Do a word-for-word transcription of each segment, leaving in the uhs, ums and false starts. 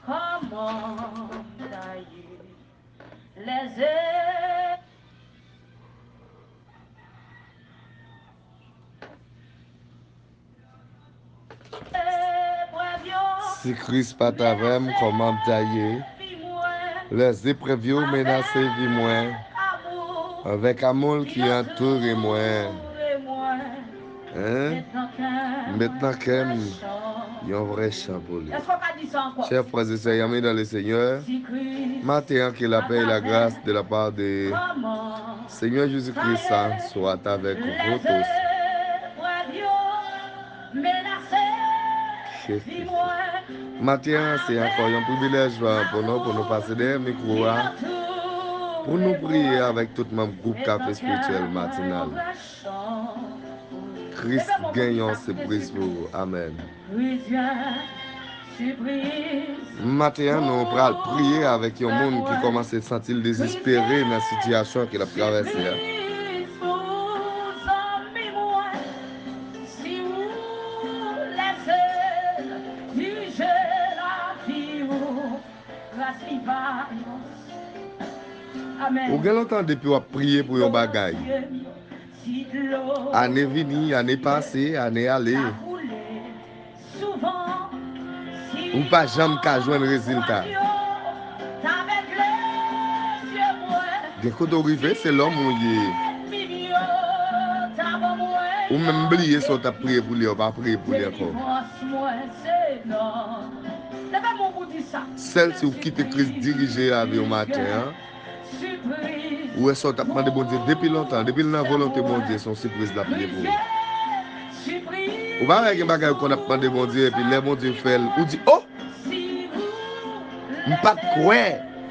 Kòman m ta ye? Lèzè. Si Kris pa t avè m, kòman m ta ye? Lèzeprèv yo menase vi mwen. Avèk amou l ki antoure mwen. Hein? M met nan kè m yon vrè chan pou li. Chè frè e sè, amis dans le Seigneur, maten an, ke la pè e la gras de la pa de Senyè Jezi Kris sa swa avèk vous tous. Maten an, se ankò yon privilèj pou nou, pou nou pase dèyè mikwo a, pou nou priye avèk tout manm gwoup Kafe Espirityèl Matinal. Kris gen yon sipriz pou ou. Amèn. Maten an, nou pral priye avèk yon moun ki kòmanse santi l dezespere nan sitiyasyon ke l ap travèse a. Ou gen lontan depi w ap priye pou yon bagay. Ane vini, ane pase, ane ale. Ou pa janm ka jwenn rezilta. Gen kote w rive, se lòm ou ye. Ou menm bliye sa w t ap priye pou li, ou pa priye pou li ankò. Sèl si w kite Kris dirije lavi w maten an, ou wè sa w t ap mande Bondye depi lontan, depi l nan volonte Bondye, se yon sipriz l ap ye pou ou. Ou pa wè gen bagay ou konn ap mande Bondye, epi lè Bondye fè l, ou di, "O! M pa t kwè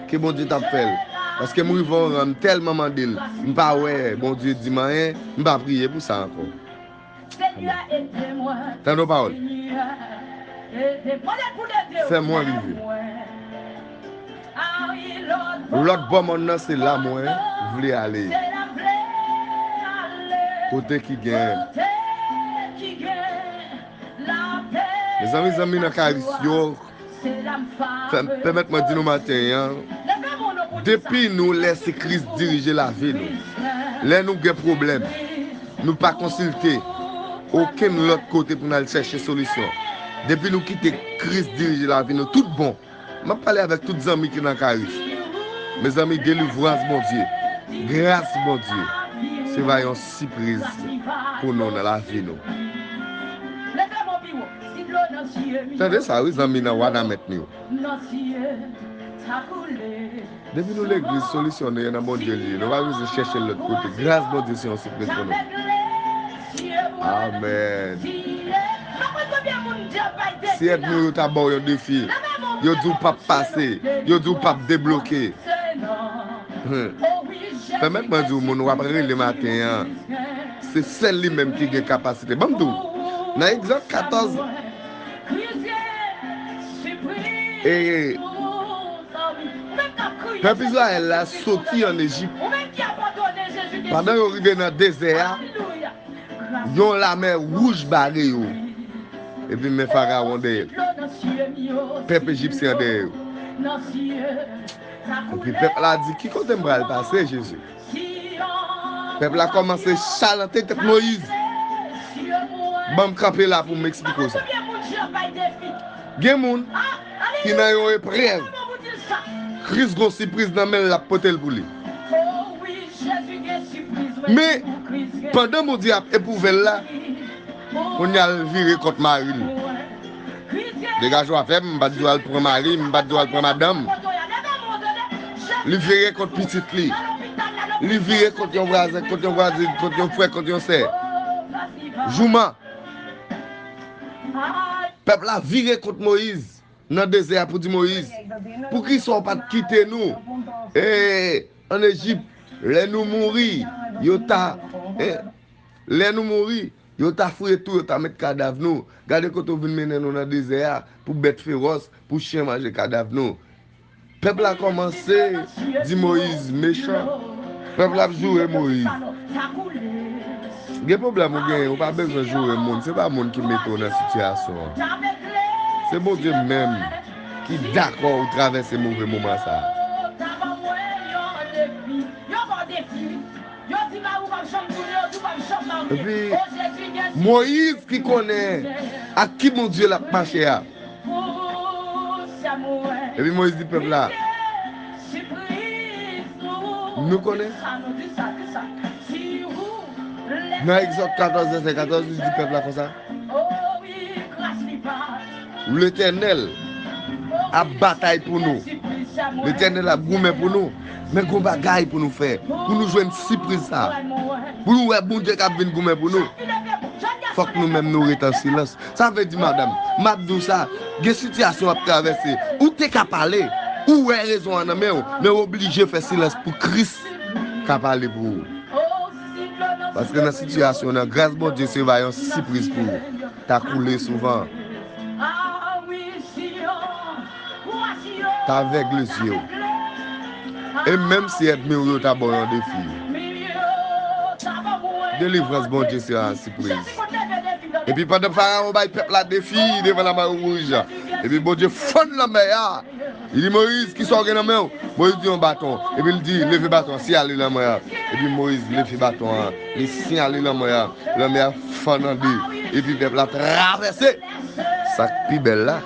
ke Bondye t ap fè l." Paske m rive yon ran, m tèlman mande l, m pa wè Bondye di m anyen, m pa priye pou sa ankò. Tande yon pawòl. Fè mwen rive. Lòt bò mòn nan, se la mwen vle ale. Kote ki gen. Mezanmi, zanmi nan Kayis yo, fè, pèmèt mwen di nou maten an, depi nou lèse Kris dirije lavi nou, lè nou gen pwoblèm, nou pa konsilte okenn lòt kote pou n al chèche solisyon. Depi nou kite Kris dirije lavi nou, tout bon. M ap pale avèk tout zanmi ki nan Kayis. Mezanmi, delivrans Bondye, gras Bondye, se va yon sipriz pou nou nan lavi nou. Tande sa wi, zanmi nan Wanament nou yo. Depi nou legliz, solisyon nou ye nan Bondye li ye. Nou pa bezwen chèche l lòt kote. Gras Bondye se yon sipriz pou nou. Amèn. Si èdmi w yo ta ba w yon defi, yo di w p ap pase, yo di w p ap debloke. Hmm. Pèmèt mwen di w, moun w ap rele maten an, se sèl li menm ki gen kapasite. Ban m di w, nan Egzòd katòz, e pèp Izrayèl la soti ann Ejip. Pandan yo rive nan dezè a, yon lamè wouj bare yo. Epi men Farawon dèyè. Pèp ejipsyen an dèyè yo. Epi pèp la di, "Ki kote m pral pase, Jezi?" Pèp la kòmanse chalante tèt Moyiz. Ban m kanpe la pou m eksplike w sa. Gen moun ki nan yon eprèv. Kris gon sipriz nan men l, l ap pote l pou li. Men, pandan Bondye ap epwouve l la, kounye a l vire kont mari l. Degaje w avè m, m pa t di w al pran mari m, m pa t di w al pran madanm. Li vire kont pitit li. Li vire kont yon vwazen, kont yon vwazin, kont yon frè, kont yon sè. Jouman. Pèp la vire kont Moyiz nan dezè a pou di Moyiz, "Poukisa w pa t kite nou, e, ann Ejip, lè nou mouri, yo ta, e, lè nou mouri, yo ta fouye tou, yo ta met kadav nou. Gade kote w vin mennen nou nan dezè a, pou bèt fewòs, pou chen manje kadav nou." Pèp la kòmanse di Moyiz mechan. Pèp la ap joure Moyiz. Gen pwoblèm ou genyen, ou pa bezwen joure moun. Se pa moun ki mete w nan sitiyasyon an. Se Bondye menm. ki dakò ou travèse move moman sa a. Epi, Moyiz ki konnen ak ki Bondye l ap mache a. Epi Moyiz di pèp la, nou konnen. Nan Egzòd katòz, vèsè katòz, li di pèp la konsa, Letènèl ap batay pou nou. Letènèl ap goumen pou nou. Men gon bagay pou nou fè, pou nou jwenn sipriz sa a. Pou nou wè Bondye k ap vin goumen pou nou. Fòk nou menm nou ret an silans. Sa vle di, madanm, m ap di w sa, gen sitiyasyon w ap travèse. Ou te ka pale, ou wè rezon an nan men w, men w oblije fè silans pou Kris ka pale pou ou. Paske nan sitiyasyon nan, gras Bondye se va yon sipriz pou ou. Ta koule souvan. Ta avègle zye w. E menm si ènmi w yo ta ba w yon defi, delivrans Bondye se yon sipriz. Epi pandan Farawon bay pèp la defi devan Lanmè Wouj, epi Bondye fann lanmè a, li di Moyiz, "Kisa w gen nan men w?" Moyiz di, "Yon baton." Epi li di, "Leve baton an, siyale lanmè a." Epi Moyiz leve baton an, li siyale lanmè a. Lanmè a fann an de. Epi pèp la travèse. Sa k pi bèl la,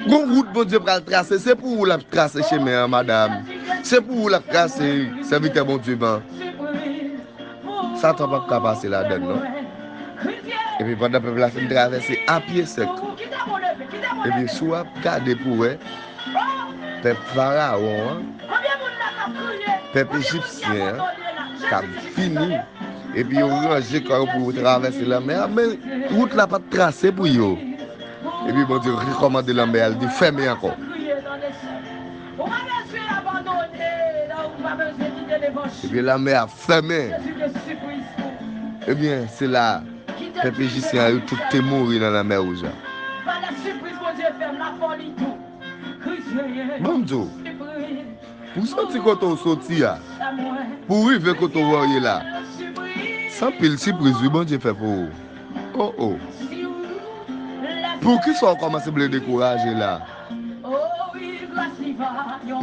gon wout Bondye pral trase, se pou ou l ap trase chemen an, madanm. Se pou ou l ap trase, sèvitè Bondye ban. Satan p ap ka pase ladann, non. Epi pandan pèp la fin travèse a pye sèk, epi si w ap gade pou wè, pèp Farawon an, pèp ejipsyen an, k ap vini, epi yo ranje kò yo pou yo travèse lanmè a, men wout la pa t trase pou yo. Epi Bondye rekòmande lanmè a, li di, "Fèmen ankò." Epi lanmè a fèmen. Ebyen, se la, pèp ejipsyen an, yo tout te mouri nan Lanmè Wouj la. Ban m di w, pou w soti kote w soti a, pou w rive kote w ye la, se anpil sipriz wi Bondye fè pou ou. Oh, oh. Poukisa w kòmanse vle dekouraje la?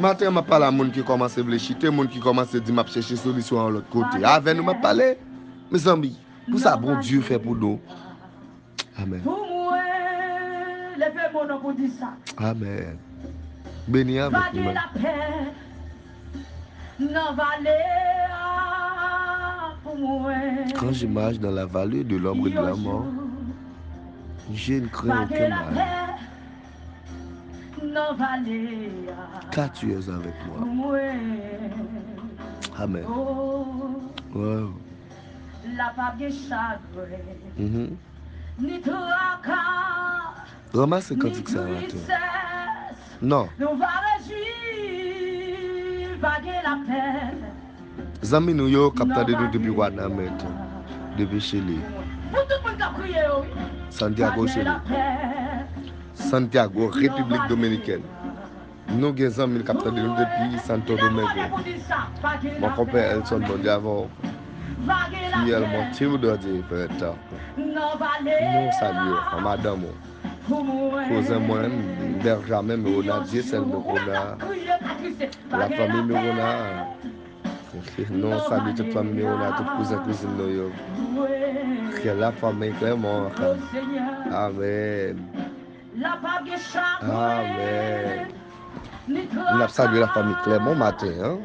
Maten an, m ap pale a moun ki kòmanse vle chite, moun ki kòmanse di, "M ap chèche solisyon yon lòt kote." Avè nou m ap pale, mezanmi. Pou sa Bondye fè pou nou. Amèn. Pou mwen, leve men w pou di sa. Amèn. Beni avèk nou, men. Nan vale a pou mwen. Quand je marche dans la vallée de l'ombre de la mort, je ne crains aucun mal. Nan vale a. Car tu es avec moi. Pou mwen. Amèn. Oh. Wow. La pa gen chagren. Mhm. Ni traka. Ranmase kantik sa maten. Non. Nou va rejwi, va gen lapè. Zanmi nou yo k ap tande nou depi Wanament, depi Chili. Pou tout moun k ap kriye yo, wi. Santiago, Chili. Santiago, Repiblik Dominikèn. Nou gen zanmi k ap tande nou depi Santo Domingo. Mon konpè Elson, Bondye avè w. Fiyèl mwen, Teodò Dye Pèt. Nou salye w, madanm ou. Kouzen mwen, Benjamin Merona, Dieuseul Merona, lafanmi Merona. Nou salye tout fanmi Merona, tout kouzen kouzin nou yo. Ke la famille Clermont. Amèn. Amèn. N ap salye lafanmi Clermont maten an.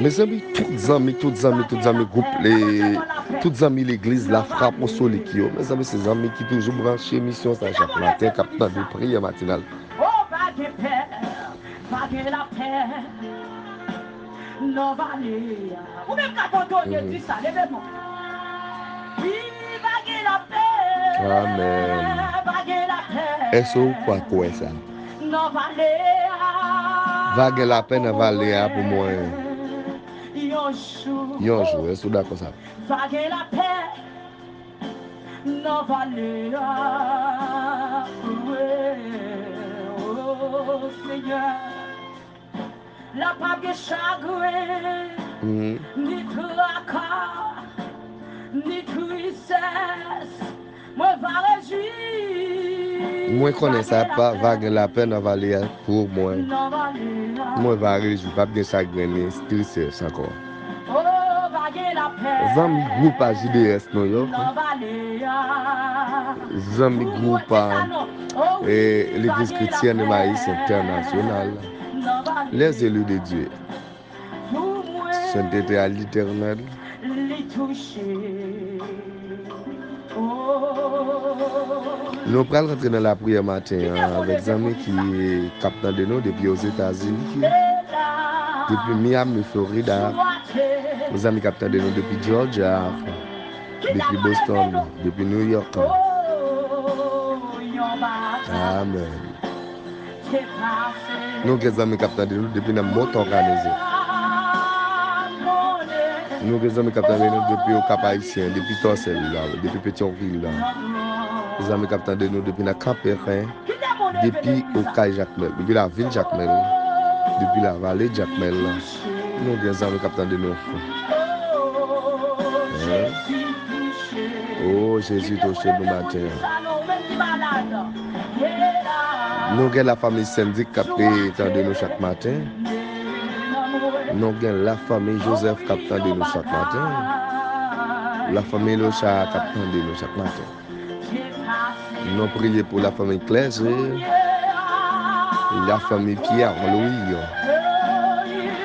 Mezanmi, tout zanmi, tout zanmi, tout zanmi gwoup, le, tout zanmi legliz Lafrap Apostolik yo. Mezanmi, se zanmi ki toujou branche emisyon sa chak maten, k ap tande priyè matinal. Nan vale a. Ou menm k ap adore, di sa, leve men w. Wi, va gen lapè. Amèn. Va gen lapè. Èske ou kwè, kwè sa? Nan vale a. Va gen lapè nan vale a pou mwen. Yon jou. Yon jou, èske ou dakò sa? Va gen lapè. Nan vale a, wi, o Senyè. La p ap gen chagren, ni traka, ni tristès. Mwen va Mwen konnen sa pa va gen lapè nan vale a pou mwen. Mwen va rejwi, p ap gen chagren ni tristès ankò. Zanmi gwoup a J D S New York, zanmi gwoup a, e, Legliz Kretyèn Emayis Entènasyonal, les élus de Dieu. Sentete a Letènèl. Nou pral rantre nan lapriyè maten an avèk zanmi ki k ap tande nou depi Ozetazini, depi Miami, Florida, zanmi k ap tande nou depi Georgia, depi Boston, depi New York. Amèn. Nou gen zanmi k ap tande nou depi nan Moton Kanezon. Nou gen zanmi k ap tande nou depi Okap Ayisyen, depi Tòsèl la, depi Petyonvil la. Zanmi k ap tande nou depi nan Kanperen, depi Okay Jakmèl, depi lavil Jakmèl, depi lavale Jakmèl la. Nou gen zanmi k ap tande nou. Hein? Oh, Jezi touche nou maten an. Nou gen lafanmi Sendik k ap tande nou chak maten. Nou gen lafanmi Joseph k ap tande nou chak maten. Lafanmi Locha k ap tande nou chak maten. Nou priye pou lafanmi Clergé, lafanmi Pierre Louis.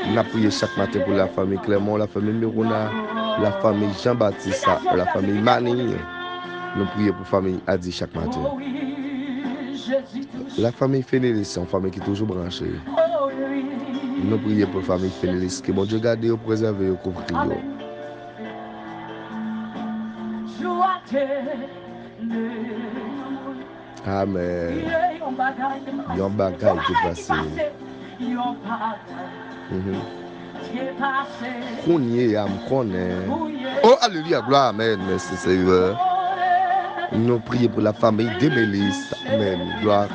N ap priye chak maten pou lafanmi Clermont, lafanmi Mirona, lafanmi Jean Baptiste, lafanmi Mani. Nou priye pou fanmi Adi chak maten. Lafanmi Fenilis, yon fanmi ki toujou branche. Nou priye pou fanmi Fenilis. Ke Bondye gade yo, prezève yo, kouvri yo. Amèn. Yon bagay te pase. Mhm. Kounye a, m konnen. Oh, aleluya, glwa, amèn. Mèsi, Senyè. Nou priye pou lafanmi Demelis. Amèn. Glwa.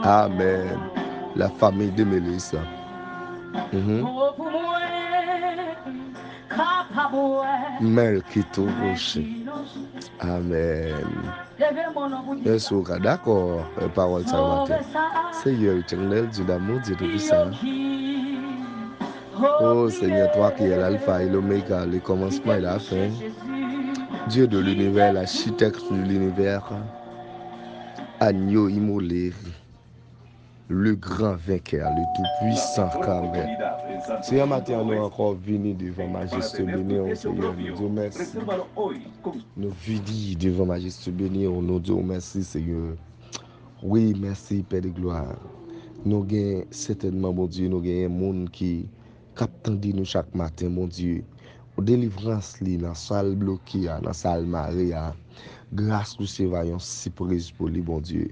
Amèn. Lafanmi Demelis. Mhm. Mèl ki tou wouj. Amèn. Èske w ka dakò, e, pawòl sa yo maten? Seyè Etènèl, Dye damou, Dye toupisan. O Senyè, toi qui es l'alpha et l'oméga, le commencement et la fin, Dieu de l'univers, l'architecte de l'univers, agneau immolé, le grand vainqueur, le tout-puissant, Kamè. Senyè, maten an, nou ankò vini devan majeste beni w, Senyè, nou di w mèsi. Nou vini devan majeste beni w, nou di w mèsi, Senyè. Wi, mèsi, Pè de glwa. Nou gen, sètènman, Bondye, nou genyen moun ki k ap tande nou chak maten, Bondye. Delivrans li nan sa l bloke a, nan sa l mare a. Gras ou se va yon sipriz pou li, Bondye.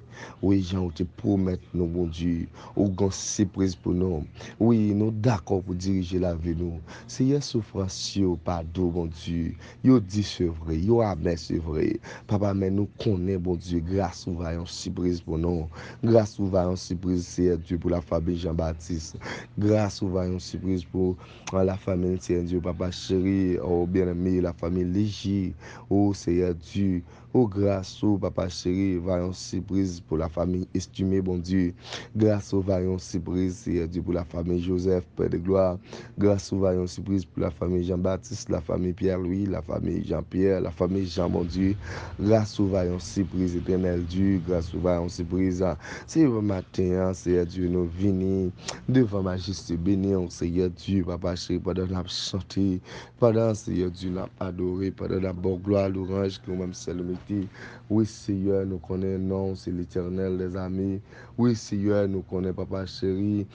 Wi, jan ou te pwomèt nou, Bondye. Ou gon sipriz pou nou. Wi, nou dakò pou dirije lavi nou. Seyè, soufrans yo pa dou, Bondye. Yo di se vre, yo amè se vre. Papa, men nou konnen, Bondye, gras ou va yon sipriz pou nou. Gras ou va yon sipriz, Seyè Dye, pou lafanmi Jean Baptiste. Gras ou va yon sipriz pou, ah, lafanmi l, Seyè Dye, papa cheri, oh, byeneme, lafanmi Liji, oh, Seyè Dye, oh, gras ou, papa cheri, va yon sipriz pou lafanmi Estimé, Bondye. Gras ou va yon sipriz, Seyè Dye, pou lafanmi Joseph, Pè de glwa. Gras ou va yon sipriz pou lafanmi Jean Baptiste, lafanmi Pierre Louis, lafanmi Jean Pierre, lafanmi Jean, Bondye. Gras ou va yon sipriz, Etènèl Dye, gras ou va yon sipriz. Se maten an, Seyè Dye, nou vini devan majeste beni w, Seyè Dye, papa cheri, pandan n ap chante, pandan, Seyè Dye, n ap adore, pandan n ap ba w glwa, lwanj ke ou menm sèl ou merite. Wi, Seyè, nou konnen non w se Letènèl dèzame. Wi, Seyè, nou konnen, papa cheri,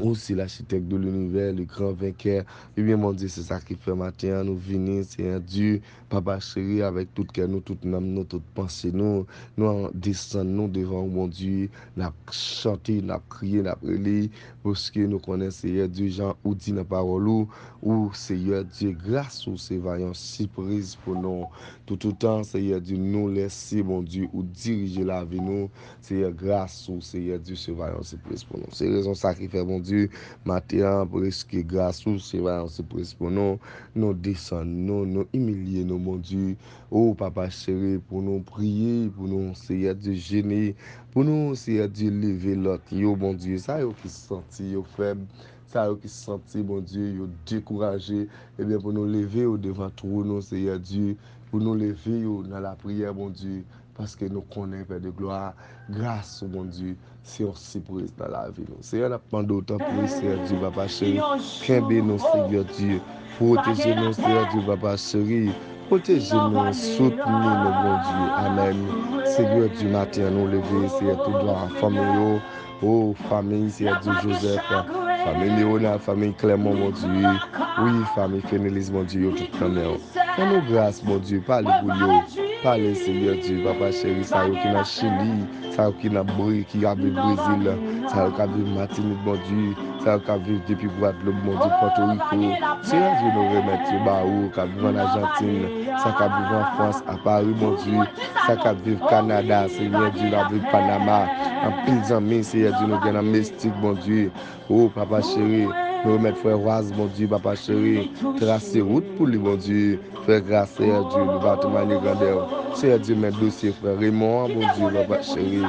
ou se l'architecte de l'univers, le grand vainqueur. Ebyen, Bondye, se sa ki fè maten an nou vini, Seyè Dye, papa cheri, avèk tout kè nou, tout nanm nou, tout panse nou, nou desann nou devan w, Bondye. N ap chante, n ap kriye, n ap rele, paske nou konnen, Seyè Dye, jan ou di nan pawòl ou, ou, Seyè Dye, gras ou se va yon sipriz pou nou. Pou toutan, Seyè Dye, nou lèse, Bondye, ou dirije lavi nou. Seyè, gras ou, Seyè Dye, se va yon sipriz pou nou. Se rezon sa ki fè, Bondye, maten an, prèske gras ou, se va yon sipriz pou nou. Nou desann nou, nou imilye nou, Bondye. O, Papa cheri, pou nou priye, pou nou, Seyè Dye, jene, pou nou, Seyè Dye, leve lòt yo, Bondye. Sa yo ki santi yo fèb, sa yo ki santi, Bondye, yo dekouraje, ebyen, pou nou leve yo devan twòn ou, Seyè Dye, pou nou leve yo nan lapriyè, Bondye, paske nou konnen, Pè de glwa, gras ou, Bondye, se yon sipriz nan lavi nou. Seyè, n ap mande w, tanpri, Seyè Dye, Papa cheri, kenbe nou, Seyè Dye, pwoteje nou, Seyè Dye, Papa cheri, pwoteje nou, soutni nou, Bondye. Amèn. Seyè Dye, maten an, nou leve, Seyè, tout dwa fanmi yo, O fanmi, Seyè Dye Joseph, fanmi Leonard, fanmi Clermont, Bondye. Wi, fanmi Fenelis, Bondye, yo tout nan men w. Fè nou gras, Bondye, pale pou yo. Pale, Seyè Dye, Papa cheri, sa yo ki nan Chili, sa yo ki nan Bre-, ki ap viv Brezil, sa yo k ap viv Matinik, Bondye, sa yo k ap viv depi Gwadloup, Bondye, Pòtoriko. Seyè Dye, nou remèt yo ba ou, k ap viv an Ajantin, sa k ap viv an Frans, a Pari, Bondye, sa k ap viv Kanada, Seyè Dye, k ap viv Panama, anpil zanmi, Seyè Dye, nou gen nan Mestik, Bondye. O, Papa cheri, nou remèt frè Waz, Bondye, Papa cheri, trase wout pou li, Bondye. Frè Gras, Seyè Dye, nou pa temanye grandè w. Seyè Dye, men dosye frè Raymond an, Bondye, Papa cheri.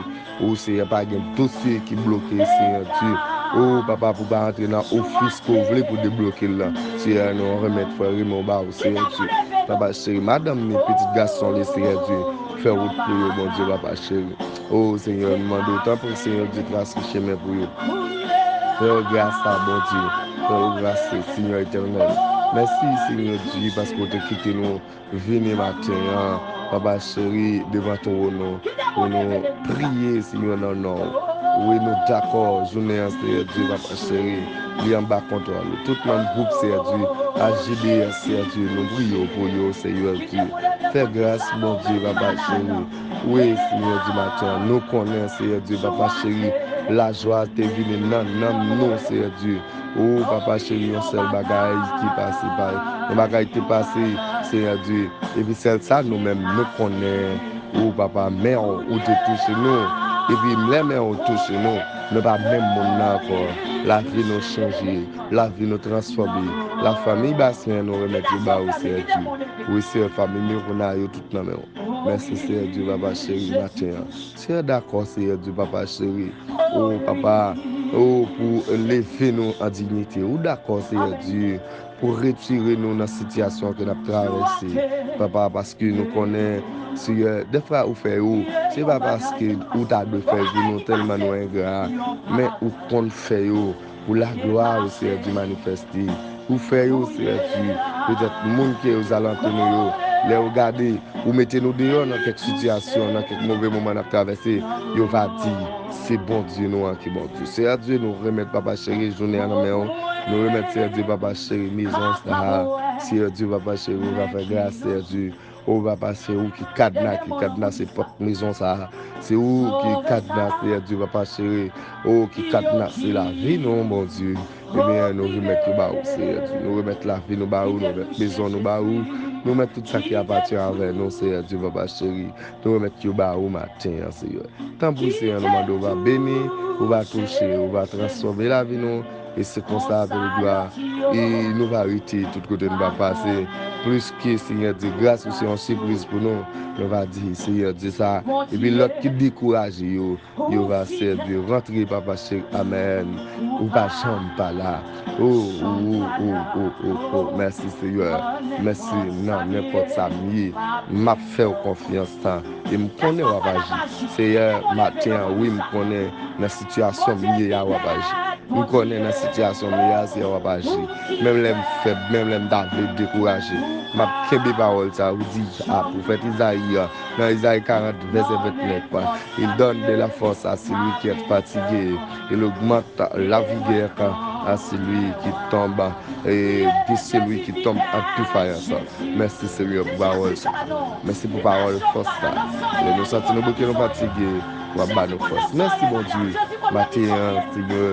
O, Seyè, pa gen dosye ki bloke, Seyè Dye. O, Papa, pou pa antre nan ofis ke w vle pou debloke l lan. Seyè, nou remèt frè Raymond ba ou, Seyè Dye. Papa cheri, madanm ni, pitit gason li, Seyè Dye. Fè wout pou yo, Bondye, Papa cheri. O, Seyè, nou mande w, tanpri, Seyè Dye, trase chemen pou yo. Fè yo gras, sa, Bondye. Fè yo gras, Seyè Etènèl. Mèsi, Seyè Dye, paske w te kite nou vini maten an, Papa cheri, devan twòn ou, pou nou priye, Seyè, nan non w. Wi, nou dakò, jounen an, Seyè Dye, Papa cheri, li anba kontwòl ou. Tout manm gwoup, Seyè Dye, H J D S, Seyè Dye, nou priye w pou yo, Seyè Dye. Fè gras, Bondye, Papa cheri. Wi, Seyè Dye, maten an, nou konnen, Seyè Dye, Papa cheri, lajwa te vini nan nanm nou, Seyè Dye. O, Papa cheri, yon sèl bagay ki pase, pa, yon bagay te pase, Seyè Dye. Epi sèl sa, nou menm, nou konnen, o, Papa, men w, ou te touche nou. Epi lè men w touche nou, nou pa menm moun nan ankò. Lavi nou chanje, lavi nou transfòme. Lafanmi Basyen, nou remèt yo ba ou, Seyè Dye. Wi, Seyè, fanmi Mirona yo, tout nan men w. Mèsi, Seyè Dye, Papa cheri, maten an. Seyè, dakò, Seyè Dye, Papa cheri. O, Papa, o, pou leve nou an diyite. Ou dakò, Seyè Dye, pou retire nou nan sitiyasyon ke n ap travèse. Papa, paske nou konnen, Seyè, dèfwa ou fè yo, se pa paske ou ta dwe fè yo pou nou, tèlman nou engra, men ou konn fè yo. Pou laglwa ou, Seyè Dye, manifeste. Ou fè yo, Seyè Dye, petèt moun ki ozalantou nou yo, lè yo gade, ou mete nou deyò nan kèk sitiyasyon, nan kèk move moman n ap travèse, yo va di, se Bondye nou an ki Bondye. Seyè Dye, nou remèt Papa cheri jounen an nan men w. Nou remèt, Seyè Dye, Papa cheri, mezon sa a. Seyè Dye, Papa cheri, ou va fè gras, Seyè Dye. O Papa, se ou ki kadna, ki kadnase pòt mezon sa a. Se ou ki kadna, Seyè Dye, Papa cheri. O, ki kadnase lavi nou, Bondye. Ebyen, nou remèt yo ba ou, Seyè Dye. Nou remèt lavi nou ba ou, nou remèt mezon nou ba ou. Nou remèt tout sa ki apatyen avè nou, Seyè Dye, Papa cheri. Nou remèt yo ba ou maten an, Seyè. Tanpri, Seyè, nou mande ou va beni, ou va touche, ou va transfòme lavi nou. E se konsa, Pè de glwa, e nou va rete tout kote nou va pase. Pliske, Seyè Dye, gras ou se yon sipriz pou nou. Nou va di, Seyè Dye, sa. Epi lòt ki dekouraje yo, yo va, Seyè Dye, rantre, Papa cheri. Amèn. Ou pa janm pa la. O, o, o, o, o, o. Mèsi, Seyè. Mèsi, nan nenpòt sa m ye, m ap fè w konfyans, sa. E m konnen w ap aji. Seyè, maten an, wi, m konnen nan sitiyasyon m ye a, w ap aji. M konnen nan sitiyasyon m ye a, Seyè, w ap aji. Menm lè m fèb, menm lè m ta vle dekouraje, m ap kenbe pawòl sa a, ou di, a pwofèt Izayi, nan Izayi karant, vèsè vennèf, il donne de la force à celui qui est fatigué, il augmente la vigueur à celui qui tombe, et de celui qui tombe en défaillance. Mèsi, Senyè, pou pawòl sa. Mèsi pou pawòl fòs sa. Lè nou santi nou bouke, nou fatige, w ap ba nou fòs. Mèsi, Bondye, maten an, Senyè,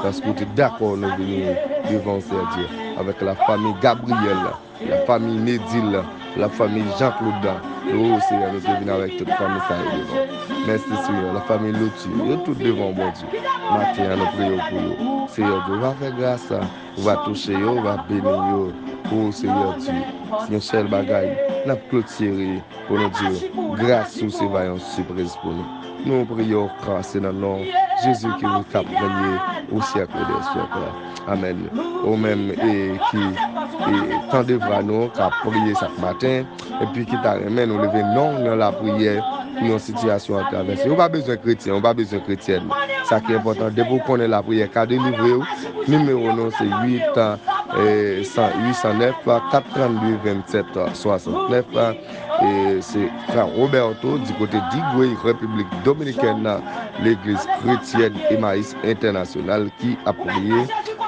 paske w te dakò nou vini devan w, Seyè Dye, avèk lafanmi Gabriel, lafanmi Nedil, Lafanmi Jean Claude, o Seyè, nou te vin avèk tout fanmi sa yo devan. Mèsi, Seyè. Lafanmi Louti, yo tout devan w, Bondye. Maten an, nou priye w pou yo. Seyè Dye, w va fè gras, w va touche yo, w va beni yo. O Seyè Dye, yon sèl bagay, n ap klotire pou nou di w, gras ou se va yon sipriz pou nou. Nou priye w, se nan non Jezi ki w k ap règne o syèk dè syèk. Amèn. Ou menm e, ki e, tande vwa nou, k ap priye chak maten, epi ki ta renmen nou leve non w nan lapriyè pou yon sitiyasyon w ap travèse. Ou pa bezwen kretyen, ou pa bezwen kretyèn. Sa ki enpòtan, depi w konnen lapriyè ka delivre w, nimewo nou se uit, e, san, uit san nèf, kat trannde, vennsèt swasantnèf. E se Fra Roberto, di kote Digway, Repiblik Dominikèn, Legliz Kretyèn Emmaüs Entènasyonal ki ap priye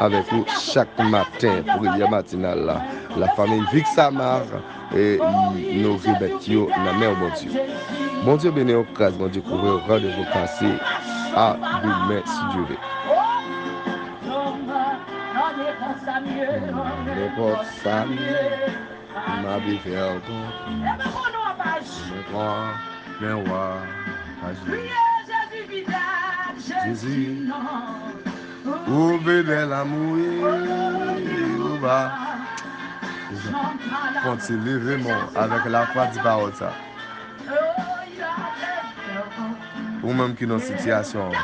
avèk ou chak maten, priyè matinal la. Lafanmi Vixamar, e nou remèt yo nan men w, Bondye. Bondye beni w, gras Bondye kouvri w, randevou kase a demen, si Dye ve. Nenpòt sa m ye, m ap fè ankò. Mwen pran men wa aji. Jezi, ou fidèl, amour, ou va. Konti leve men w avèk lafwa, di pawòl sa. Ou menm ki nan sitiyasyon,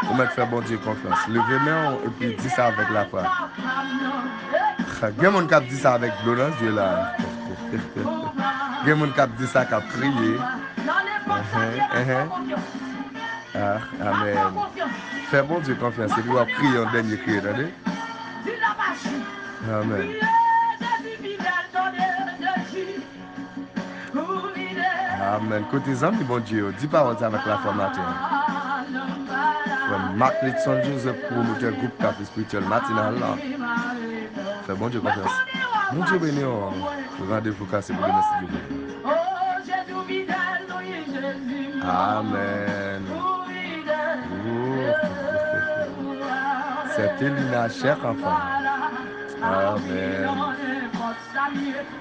ou mèt fè Bondye konfyans. Leve men w epi di sa avèk lafwa. Gen moun k ap di sa avèk dlo nan zye la. Gen moun k ap di sa, k ap kriye. Enhen, enhen. Ah, amèn. Fè Bondye konfyans epi w ap kriye yon dènye kriye, tande. Amèn. Amèn. Kote zanmi Bondye yo, di pawòl sa avèk lafwa maten an. Frè Marc Lidson Joseph, pwomotè gwoup Kafé Espirityèl Matinal la. Fè Bondye konfyans. Bondye beni w. Randevou kase pou demen, si Dye ve. Amèn. Sè Telina, chèk anfan. Amèn.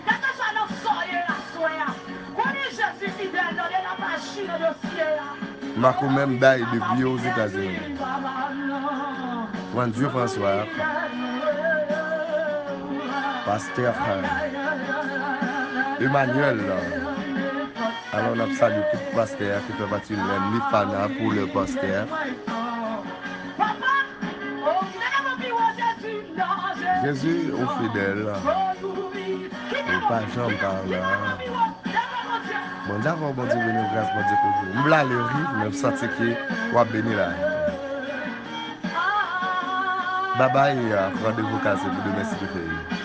Kèlkeswa nan sa w ye aswè a, konnen Jezi fidèl nan de la maji nan dosye a. Makomè m bay depi Ozetazini. Frè Andye Franswa, pastè Emmanuel. Alò, n ap salye tout pastè a ki fè pati menm Lifana pou le pastè. Jezi, ou fidèl. Ou pa janm pa la. Bondye avè w, Bondye beni w, gras Bondye kouvri w. M vle ale wi, men m santi ke w ap beni la. Babay, randevou kase pou demen si Dye vle.